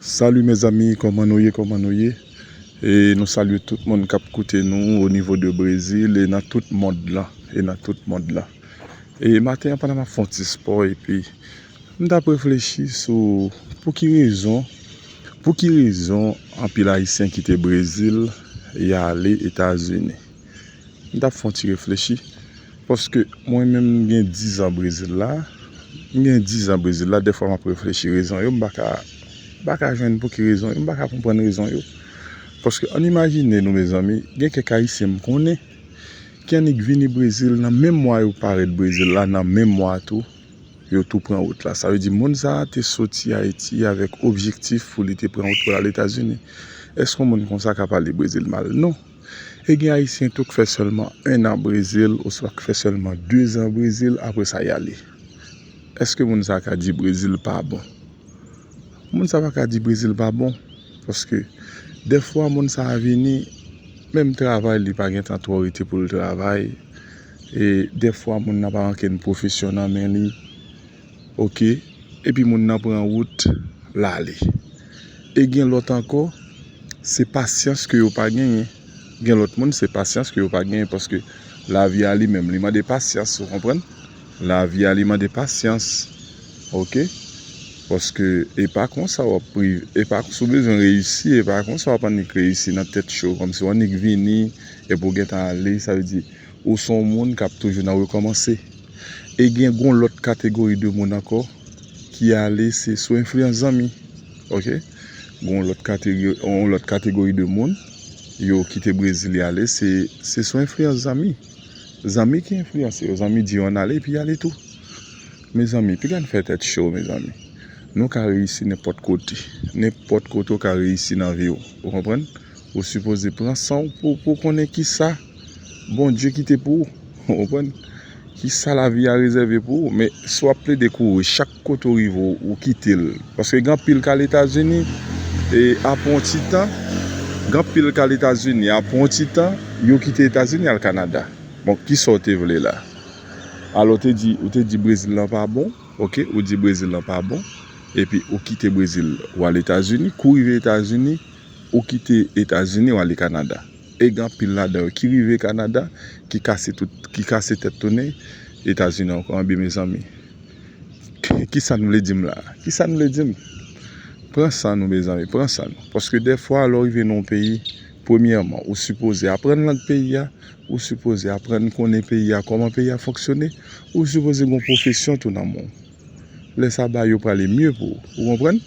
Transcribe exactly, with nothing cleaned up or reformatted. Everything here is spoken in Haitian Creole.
Salut mes amis, kòman nou ye, kòman nou ye? E nou salye tout moun k ap koute nou o nivo de Brezil e nan tout mond lan, e nan tout mond lan. E maten an, pandan m ap fè yon ti spò, epi m t ap reflechi sou pou ki rezon, pou ki rezon anpil Ayisyen kite Brezil y ale Etazini. M t ap fè yon ti reflechi, paske mwen menm m gen diz an Brezil la, m gen diz an Brezil la, dèfwa m ap reflechi rezon yo, m pa ka, m pa ka jwenn pou ki rezon yo, m pa ka konprann rezon yo. Paske ann imajine nou, mezanmi, gen kèk Ayisyen m konnen ki annik vini Brezil, nan menm mwa yo parèt Brezil la, nan menm mwa tou, yo tou pran wout la. Sa vle di moun sa a te soti Ayiti avèk objektif pou li te pran wout pou l al Etazini. Èske yon moun konsa ka pale Brezil mal? Non. E gen Ayisyen tou k fè sèlman en an Brezil, oswa k fè sèlman de zan Brezil, apre sa y ale. Èske moun sa a ka di Brezil pa bon? Moun sa pa ka di Brezil pa bon, paske dèfwa moun sa a vini, menm travay li pa gentan twò rete pou l travay, e dèfwa moun nan pa ankenn pwofesyon nan men li, oke, epi moun nan pran wout l ale. E gen lòt ankò, se pasyans ke yo pa genyen. Gen lòt moun, se pasyans ke yo pa genyen, paske lavi a li menm, li mande pasyans, ou konprann? Lavi a li mande pasyans, oke? Paske e pa konsa w ap priv-, e pa, si w bezwen reyisi, e pa konsa w ap annik reyisi nan tèt cho, kòmsi w annik vini, epi w gentan ale, sa vle di, ou se yon moun k ap toujou nan rekòmanse. E gen yon lòt kategori de moun ankò ki ale, se sou enfliyans zanmi, oke? Gen yon lòt kategori, yon lòt kategori de moun, yo kite Brezil y ale, se, se sou enfliyans zanmi. Zanmi ki enfliyanse yo, zanmi di yo ann ale, epi y ale tou. Mezanmi, piga n fè tèt cho, mezanmi. Nou ka reyisi nenpòt kote. Nenpòt kote w ka reyisi nan vi w. Ou konprann? Ou sipoze pran san w pou, pou konnen kisa Bondye kite pou ou. Ou konprann? Kisa lavi a rezève pou ou. Men si w ap plede kouri, chak kote w rive, w, w kite l. Paske gen anpil k al Etazini, e apre yon ti tan, gen anpil k al Etazini, apre yon ti tan, yo kite Etazini, al Kanada. Bon, kisa w te vle la? Alò, w te di, ou te di Brezil lan pa bon, oke, ou di Brezil lan pa bon, epi ou kite Brezil, w al Etazini, kou rive Etazini, ou kite Etazini, w ale Kanada. E gen anpil ladan yo ki rive Kanada, ki kase tout, ki kase tèt tounen Etazini ankò. Ebyen, mezanmi, kisa n vle di m la? Kisa n vle di m? Pran san nou, mezanmi, pran san nou. Paske dèfwa, lè w rive nan yon peyi, premyèman, ou sipoze aprann lang peyi a, ou sipoze aprann konnen peyi a, kòman peyi a fonksyone, ou sipoze gen yon pwofesyon tou nan men w. Lè sa ba yo prale mye pou ou. Ou konprann?